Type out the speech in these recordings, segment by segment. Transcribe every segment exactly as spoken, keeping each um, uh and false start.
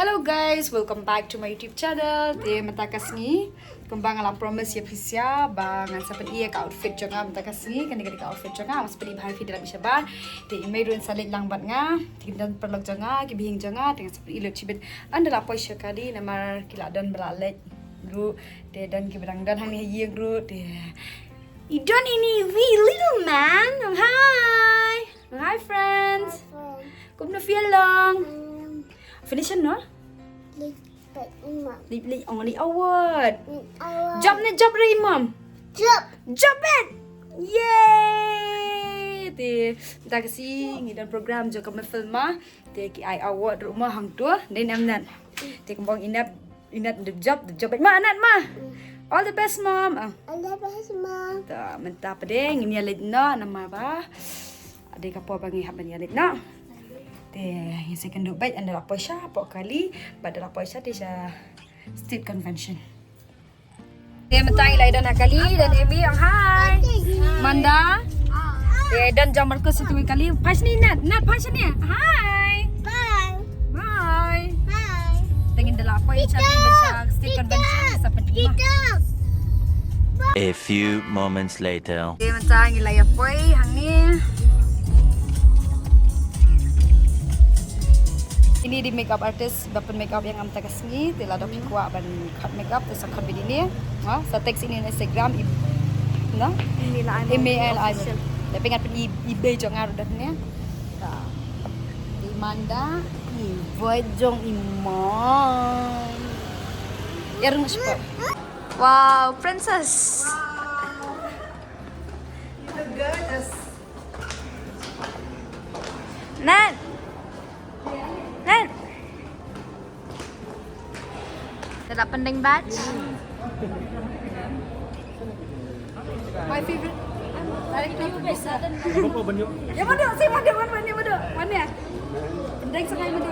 Hello guys, welcome back to my YouTube channel. Te mynta ka sngi kumba nga la promise ïa phi sha ba ngan sa pyni ïa ka outfit jong nga mynta ka sngi, kane ka dei ka outfit jong nga, nga sa pyni bha ïa phi da lade shabar. Te i mei ruh in sa leit lang bad nga, te ki don paralok jong nga, ki bhaïing jong nga, te ngan sa pyni lut shibit. Ynda la poi sha kali namar ki la don ba la leit ruh, te don kiba dang don hangne ha ïing ruh, te i don ine i wei little man. Hi. Hi friends. Kumno phi ïa long? Finish no? Lip, lip, ong lip award. Jump ne jump re mom. Jump. Jump it. Yay! Te mynta ka sngi ngi don program jong ka film ma. Te ki ai award ruh ma hangto. Dei ne em Nat? Te kumba ong i Nat, i Nat dep jump, dep jump beit ma Nat ma. All the best mom. Ah. All the best mom. Ta mynta pat de ngin ïa leit noh namar ba dei ka por ba ngi hap ban ïa leit noh. Te ngin sa ïakynduh beit ynda la poi sha hapoh kali bad ynda la poi sha te sha state convention. Te mynta ngi la don ha kali, don Amy, ong hi. Manda. Te don John Marcus sha kawei kali. Phai shane Nat, Nat phai shane. Hi. Bye. Bye. Hi. Te ngin da la poi sha te sha state convention sa pynti ma. A few moments later. Te mynta ngi la ïa poi hangne. Ini dei makeup artist ba pyn makeup ïa nga mynta ka sngi, te lada phi kwah ban khot makeup te sa khot beit ine. Ha, sa text ine Instagram i, no? Email ai. Email ai. Official. Te pyngan pyn i, eBay jong nga ruh da ne. Ta. Te Manda i void jong i mom. Ïa rung spot. Wow, princess. Wow. You look gorgeous. Nat. Nat. Te da pyndeng badge. My favorite. Director producer. Ïa madu, si madu, wan, wan, ïa madu, wan ïa. Pyndeng sa ngai madu.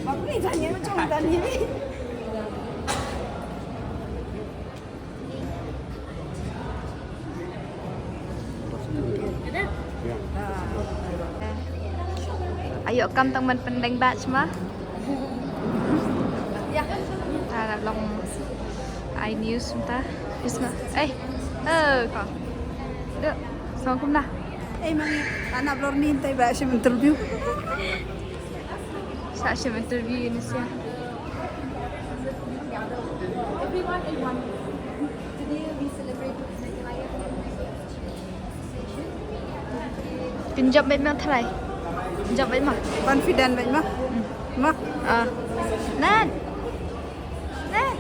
Bak ni tanya macam tanya ni. Ayo kam tang ban pyndeng badge ma. Ya. Ta la long ai news mynta. News ma. Eh. Oh, ko. Duk. Sama kumna. Eh, mang. Anak blor ni tai ba shim interview. Sa shim interview ni sia. Everyone in one. Today we celebrate Pynjop bad ma try. Pynjop bad ma. Confident bad ma. Hmm. Ma. Ah. Nan. Nan.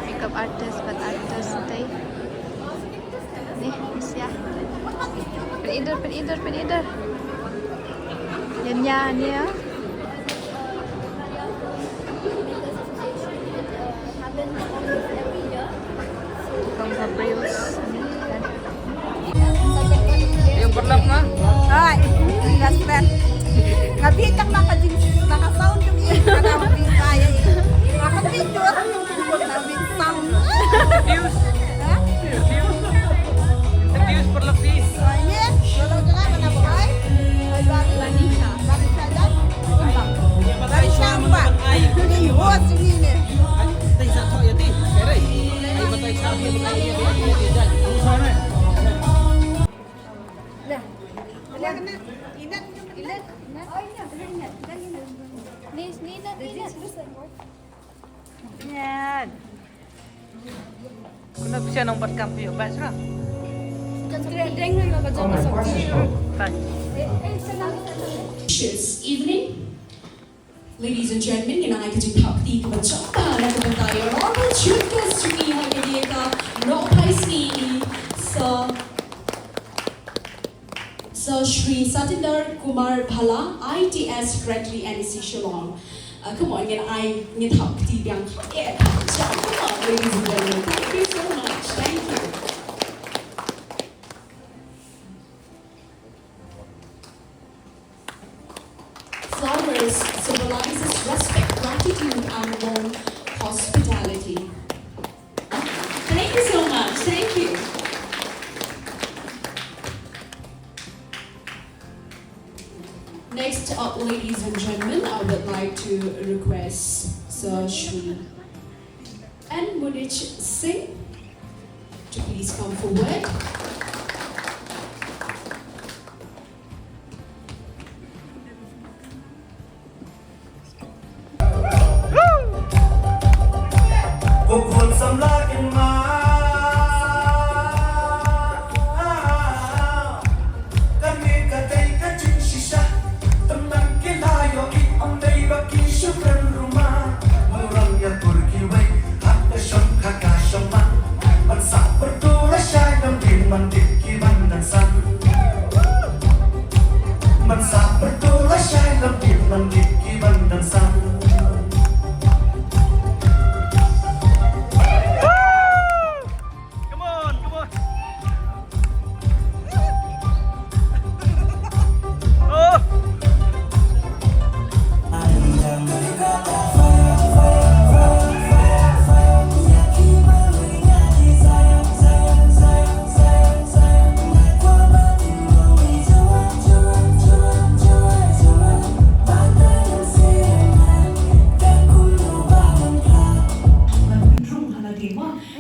Makeup artist bad artist tai. Ni, ni sia. Pynidor, pynidor, pynidor. Yan ya, ni ya. Kong sa Brills. Yung pernah mah? Ay, gas pen. Ngabi tak naka jing, naka sound yung iya, naka bing kaya iya. Naka picture, naka bing sound. Views. Ha? Views. Views per lebih. Oh, ini, kalau kena mana bukai? Barisha. Barisha dan Kumbang. Barisha Kumbang. Ini bos ini nih. Yan. Kuna pisa nang bat kampi ba sura. This evening. Ladies and gentlemen, ngi nang ai ka jingthap kti kaba jam bha na ka bynta ïa Honorable Chief Guest jong ngi ha kane ka Nohphaisngi, i Sir, Sir Shri Satinder Kumar Bhalla, I T S, Secretary, N E C Shillong. Uh, come on, ngin ai, ngin thap kti biang. Eh, jam, come on, ladies and gentlemen. Thank you so much. Thank you. Flowers symbolizes respect, gratitude, and warm hospitality. Thank you so much. Thank you. Gentlemen, I would like to request Sir Shri N Munich Singh to please come forward. Come on, come on. Oh.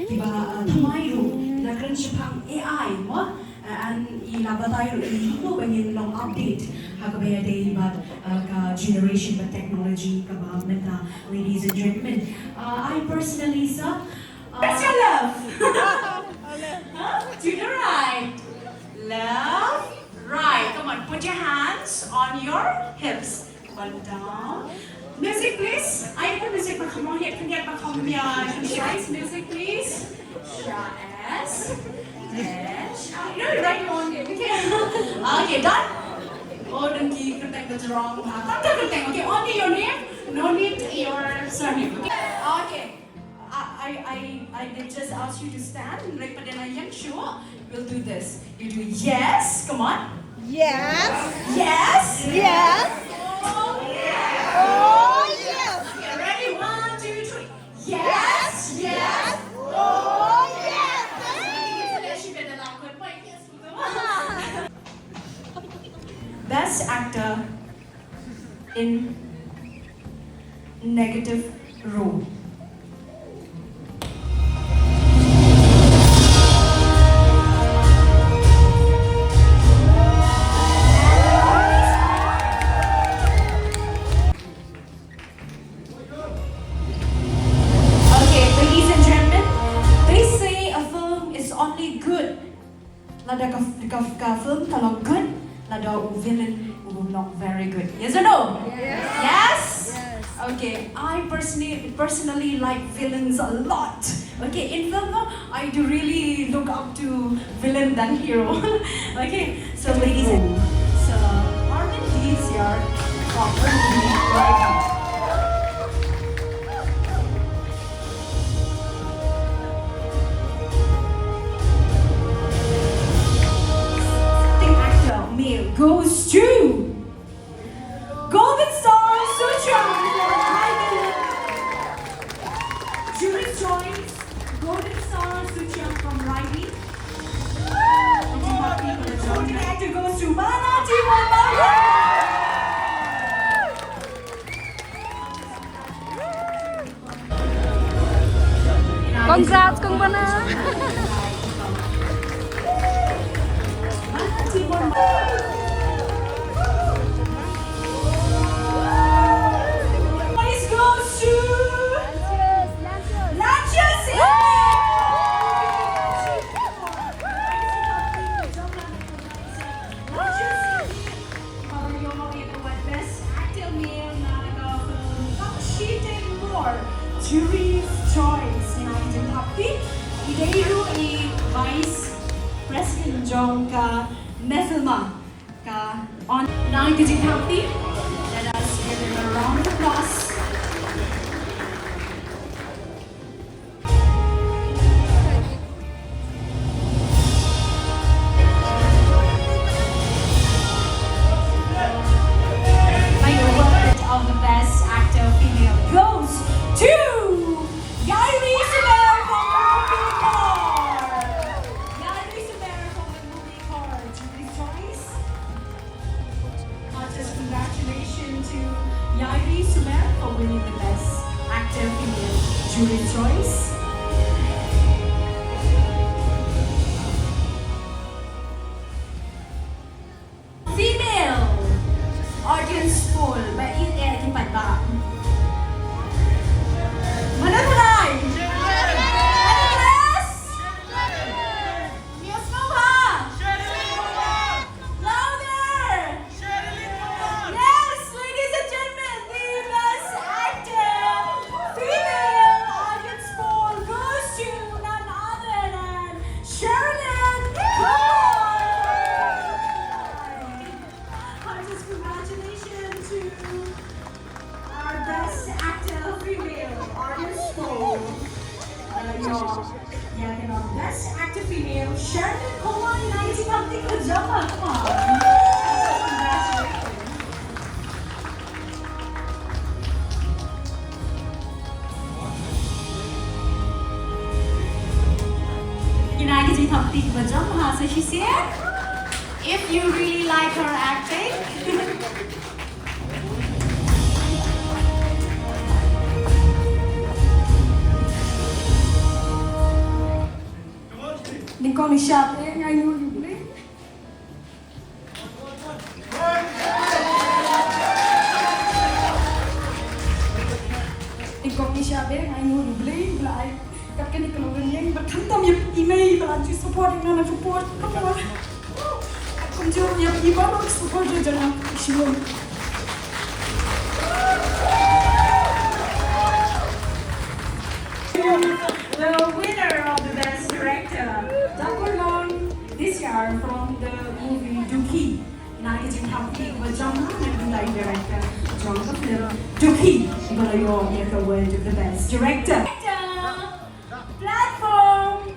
Kiba, uh, thymmai ruh, la kren shaphang A I, mo? Uh, and i la batai ruh i kumno ba ngin long update ha kaba ïadei bad, uh, ka generation bad technology kaba mynta, ladies and gentlemen. Uh, I personally, sir, uh, where's your love? Huh? To the right. Left, right. Come on, put your hands on your hips. One down. Music, please. Ai, put music ba kham, hit, hit ba kham, yeah, nice. Music, please. Yes. Yes. No, right on. Okay. Okay, done. Oh, dang ki kyrteng ba jrong. Tang kyrteng. Okay, only your name. No need your surname. Okay. Okay. I, I, I, I did just ask you to stand. Right, but then I am sure we'll do this. You do yes. Come on. Yes. Yes. Yes. Oh, yes. Oh, yes. Okay, ready? One, two, three. Yes. Yes. Oh, yes. Best actor in negative role. Okay, ladies and gentlemen, they say a film is only good lada ka, ka, ka film ka long good, lada u villain u long very good. Yes or no? Yes. Yes? Yes. Okay, I personally, personally like villains a lot. Okay, in film, no, I do really look up to villain than hero. Okay, so ladies and so Armin, please, your proper. Acting actor male goes to Golden Star Suchong from Raidi. Jury's choice, Golden Star Suchong from Raidi. Actor goes to Bana Timon Bangla. Congrats, Kong Bana. Prize goes to Lanches. Best actor male na ka film Kam Shi Teng Bor, Jury's Choice, na ka jingthap kti. I dei ruh i Vice President jong ka Mehfilma ka on na ka jingthap kti. Let us give him a round of applause. My award of the best actor female goes to Yairi Sumer from the movie Core. Yairi Sumer from the movie Core, Jury's Choice. Heartiest congratulations to Ïa kane best actor female, Sherlyn Kholwai, ïa kane ka jingthap kaba jam bha, come on. Congratulations. Ïa kane ka jingthap kaba jam bha, so she said, if you really like her acting, Nyngkong nyngshap eh, nga ainguh ïa U Blei. Nyngkong nyngshap eh, nga ainguh ïa U Blei ba la ai kat kane ka longïing bad khamtam ïa i mei ba la ju support ïa nga na ka por ka por. Kumjuh ïa i baroh ki supporter jong nga, sngewbha. The winner of the best director, Doctor Long, this year from the movie Dukhi. Ïa kane ka jingthap kaba jam bha na ka bynta u director jong ka film Dukhi, ba la ïoh ïa ka award of the best director. Platform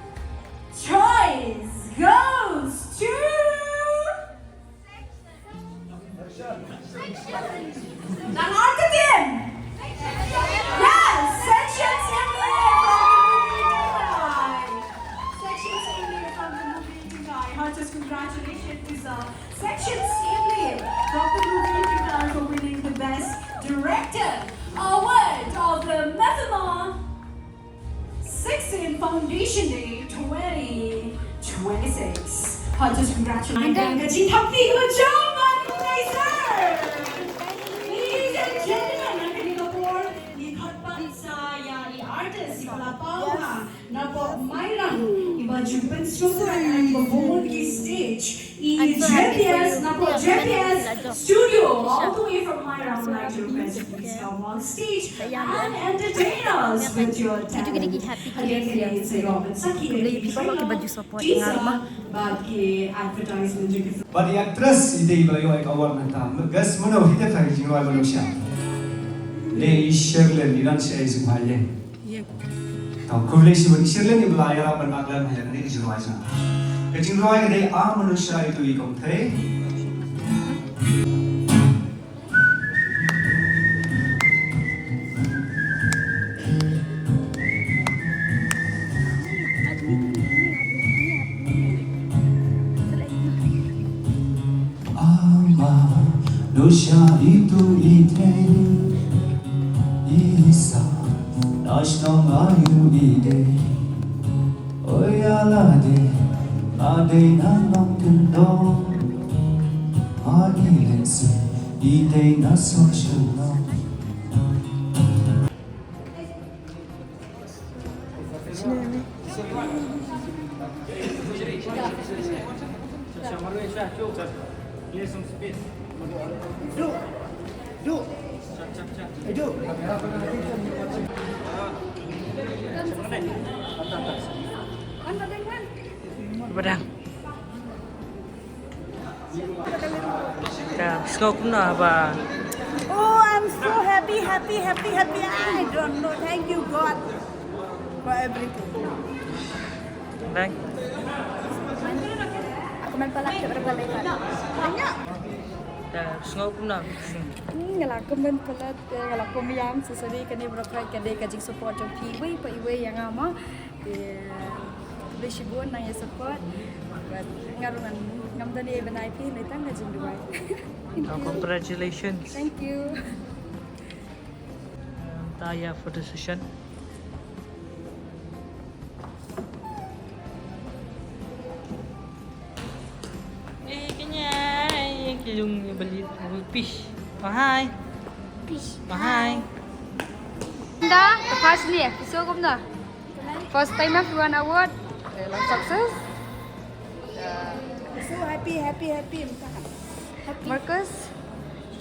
choice goes to Nang Arkatin. Yes, Section Assembly from the movie Tingkai. Section Assembly from the movie Tingkai. Heartiest congratulations to the Section Assembly from the movie Tingkai for winning the best director award of the Massillon sixteen Foundation Day twenty twenty-six. Heartiest congratulations. Ka jingthap kaba jam bha, organizer. Ladies and gentlemen, ha kane ka por ngi khot pat sa ïa i artist iba la paw bha napoh Mairang, iba ju pynsngew ïa kiba bun ki stage. I J P S, napoh J P S Studio, all the way from Mairang, I'd like to request you please come on stage and entertain us with your talent. Hadien kane ngin sa ïoh ban sakhi ïa ki trailer, teaser bad ki advertisement jong ki film. Bad i actress i dei ba la ïoh ïa ka award mynta. Guess mano, hi te ka jingrwai ba nong sha. Dei i Sherlyn, i don sha i sngewbha ïa. Tang khublei shibun, i Sherlyn i ba la ïarap ban bakla ha ïa kane ka jingrwai jong nga. Ka jingrwai ka dei A Manusia Itu I Kong Thei. A Manusia Itu I Thei, isa na shnong aïu i dei. Oi ïa lade, nga dei na Nongkyndong. Ma i lehse i dei na Sohsynong. Badang. Ka sngew kumno ba? Oh, I'm so happy, happy, happy, happy. I don't know. Thank you, God, for everything. Thank. Aku main palat ke berapa lekat? Banyak. Ka sngew kumno? Hmm, nga la kmen palat, nga la kmen ïam, sa shisha kane baroh ka dei ka jingsupport jong phi iwei pa iwei ïa nga ma. Te, khublei shibun nang ïa support. Bad nga ruh ngan, ngam don ei ban ai phi, nai tang ka jingduwai. Thank you. Congratulations. Thank you. Ta ïa photo session. Eh, kanya, eh, kilung ni beli, beli fish. Oh, hi. Fish. Oh, hi. Da, first ni, eh, so kumno? First time of one award. Eh, long success. So happy, happy, happy. Happy. Marcus,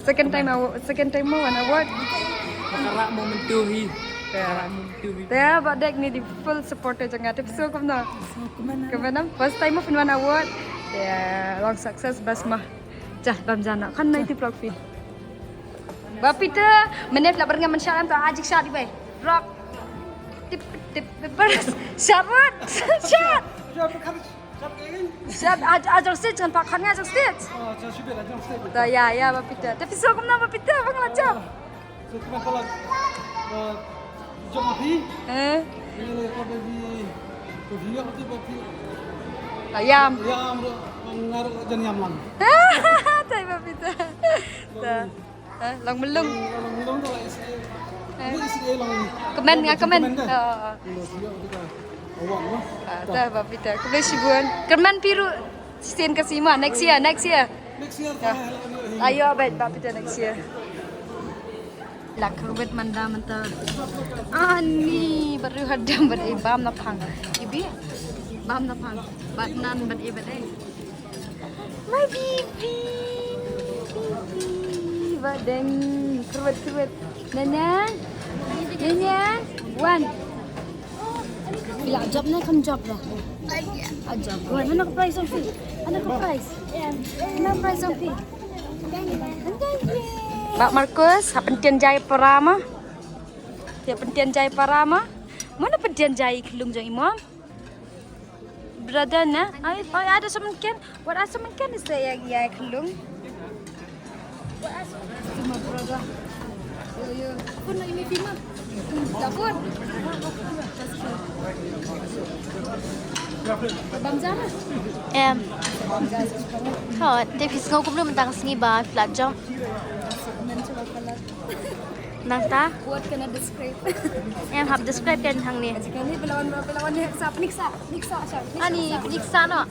second time awa-, second time mo wan award. Ka rak mo mynta hi. Ka rak mo mynta hi. Te ba dek ni dei full supporter jong nga, te so kumno? So kumno? Kumno? First time mo phin wan award. Te long success bas ma. Jah, bam jana. Kan nai tip lok phi. Ba Peter, mynne phi la bar ngam mynshuwa to ajik sha di bai. Rock. Tip Paper, shot, shot. Shot, shot, shot, shot, aj-, ajong stage kan pak kan ajong stage. Da ya, ya, Bah Peter. Te phi sngew kumno, Bah Peter, ba nga la jop? Eh. Ayam. Ayam, ro, ngar, jan yam lang. Tai, Bah Peter. Da. Eh, long melung. Eh. Kmen nga kmen. Oh, oh. Ah, ta, Bah Peter. Khublei shibun. Kyrmen phi ruh shisien ka sngi ma. Next year, next year. Next year. Ayo, bad, Bah Peter, next year. La kyrwet manda mynta. Ani, bad ruh hadam bad ei bam na phang. Ibi bam na phang. Bad nan bad ei bad ei. My baby, baby, ba deng, kyrwet, kyrwet. Nanyang, Nanyang, one. Ila jop ne kam jop lah. Ah, jop. One, mana ka prize ang pi? Mana ka prize? Mana ka prize ang pi? Bah Marcus, ha pyntian jai para ma. Te pyntian jai para ma. Mana pyntian jai khlung jong i mom? Brother na? Ai, ai, ada someone can. What are someone can say ya, ya khlung? What are someone can say, my brother? Yo, yo. Pun nak ini film. Dah pun. Bam Zara. Em. Bam Zara. Tho, te phi sngew kumno mynta ka sngi ba phi la jump? Nangta? Word kana describe. Em, hap describe kan hangne. Kane pynlawan, pynlawan ni sa, niksa, niksa, sa, niksa. Ani, niksa no.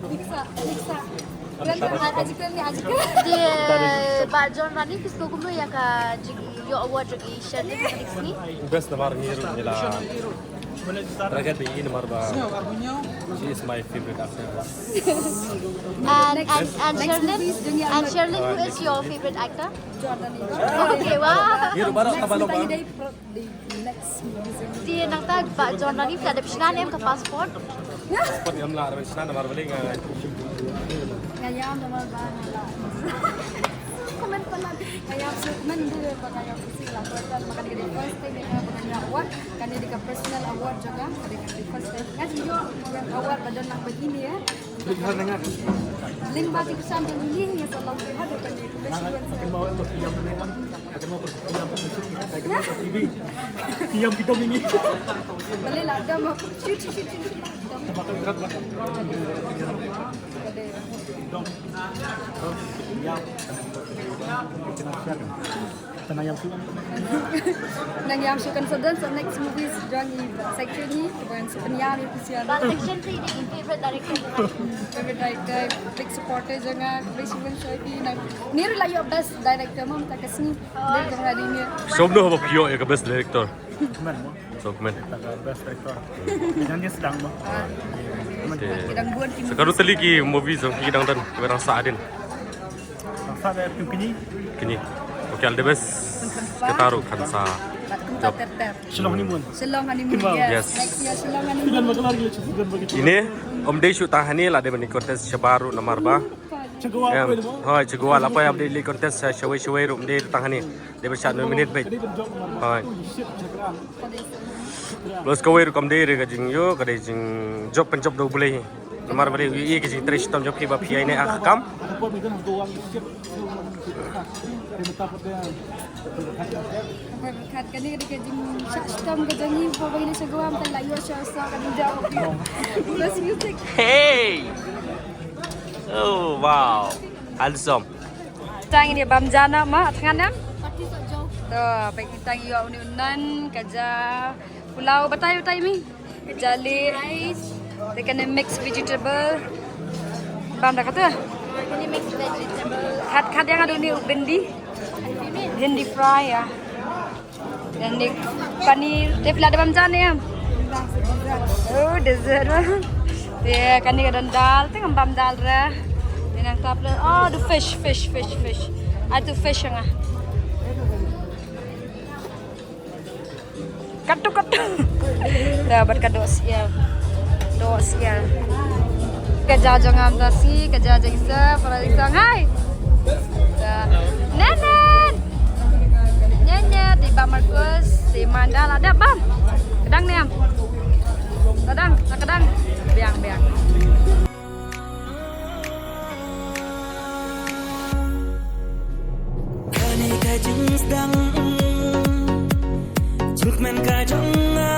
Niksa, niksa. Article ni, article. Te Bah John Rani, phi sngew kumno ïa ka jing ïoh award jong i Sherlyn ha kane ka sngi? Best namar ngi ruh ngi la Ragat bad i namar ba she is my favorite actor. And, and, and Sherlyn, and Sherlyn, who is your favorite actor? Okay, wow. Hi ruh baroh ka baroh ba. Te nangta Bah John Rani phi la dep shna ne em ka passport? Passport ngam lah dep shna namar balei nga. Nga ïam namar ba nga la. Comment palat. Nga ïam sngewkmen ba nga ïam sngewsih la. Ba kane ka dei first time ba nga ïoh award. Kane dei ka personal award jong nga. Kane ka dei first time. Nga ju ïoh award ba don lang ba ine ïa. Link ba ki pynshai jong ine ïa sa long ha kane. Ïam ki dom ini. Balei la dom. Shoot, shoot, shoot, shoot. Nang ïam shu kan sa don sa next movies jong i section ni, kaba ngan sa pynïar ïa phi sha. Ba section three ni favorite director. Favorite director, big supporter jong nga, big supporter jong nga. Ni ruh la ïoh best director mo mynta ka sngi. Big jong nga dei ni. Sngewbha ba phi ïoh ïa ka best director. Sngewkmen. Best director. Ngan ïa sdang mo. Sa ka ruh tylli ki movies jong phi ki dang don, kiba dang sah hadien. Sa da phi kine. Kine. Okay, all the best. Kata ruh kan sa. Shillong honeymoon. Shillong honeymoon. Yes. Next year Shillong honeymoon. Ine, ym dei shuh tang hangne, la dei ban ïa contest shabar ruh namar ba. Em, hoi, Chagwa la poi ap dei ïa contest shawei shawei ruh ym dei tang hangne. Dei ban shah nominate beit. Hoi. Plus kawei ruh kam dei re ka jingïoh, ka dei jingjop pynjop da U Blei. Namar ba dei ïa ka jingtrei shitom jong phi ba phi ïa ine ah kam. Kane ka dei ka jingshah shitom ka jong ngi ba ine sha Guam, te la ïoh sha sa ka dei da. Plus music. Hey. Oh wow. Handsome. Tang ini bam jana ma thngan em? To, baik tang ïoh uni unan ka ja pulao batai batai mi. Ka ja li rice. Te kane mix vegetable. Bam da kata? Ini mix vegetable. Khat khat ïa nga duni u bindi. Bindi fry ïa. Ïa ni paneer, te phi la dep bam ja ne em? Oh, dessert ma. Te kane ka don dal, te ngam bam dal re. Te nangta phi la, oh, the fish, fish, fish, fish. Ah, tu fish nga. Katu, katu. Te bad ka doh syiar. Doh syiar. Ka ja jong nga mynta shi, ka ja jong i Isa, para i Isa ngai. Nenen. Nenen, i Bah Marcus, i Manda la dep bam. Dang ne em? Ka dang, ka dang. Biang, biang. Kane ka jingsdang, jingkmen ka jong nga,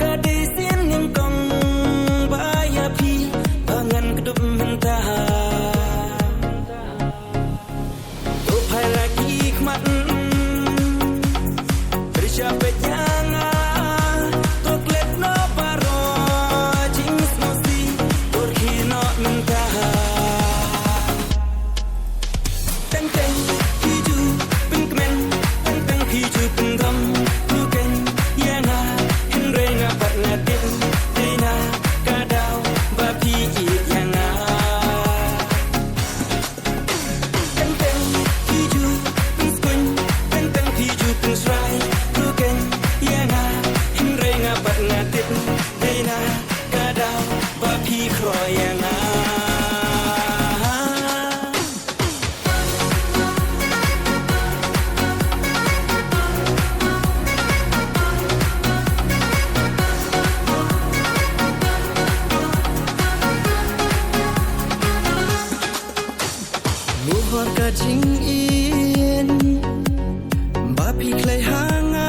ka dei sien nyngkong ba ïa phi ba ngan kdup mynta. To phai la ki khmat, pyrshah peit ïa nga, to klet noh baroh jingsngewsih, to rkhie noh mynta. Teng teng phi ju pynkmen, teng teng phi ju pyndom, phi khein ïa nga, hynrei nga pat nga tip, dei na ka daw ba phi ïeit ïa nga. Teng teng phi ju pynskhem, teng teng phi ju pynsrai, phi khein ïa nga, hynrei nga pat nga tip, dei na ka daw ba phi khroi ïa nga. Luhor ka jingïeit ba phi khlei ha nga,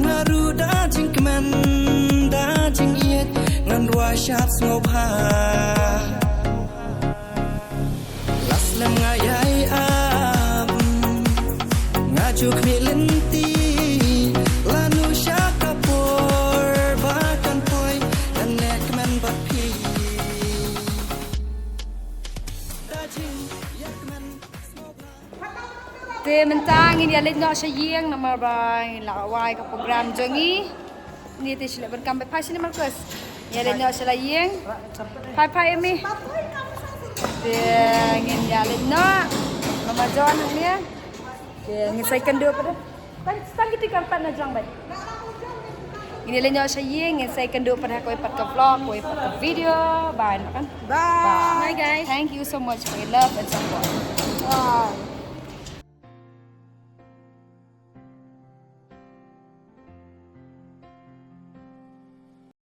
nga ruh da jingkmen da jingïeit ngan rwai shad sngewbha. La slem nga ïai ap, nga ju khmih lynti, lano sha ka por ba kan poi, ngan leh kmen bad phi. Da jingïakmen sngewbha. Te mynta ngin ïa leit noh sha ïing namar ba ngin la wai ka program jong ngi. Ni te shu leh ban kam, phai shane Marcus. Ïa leit noh sha la ïing. Phai phai Emi. Te ngin ïa leit noh. Mama John hangne. Te ngin sa ïakynduh pat. Tang tang kiti kan pat na jong bad. Ngin ïa leit noh sha ïing, ngin sa ïakynduh pat ha kawei pat ka vlog, kawei pat ka video. Bye kan. Bye. Bye guys. Thank you so much for your love and support.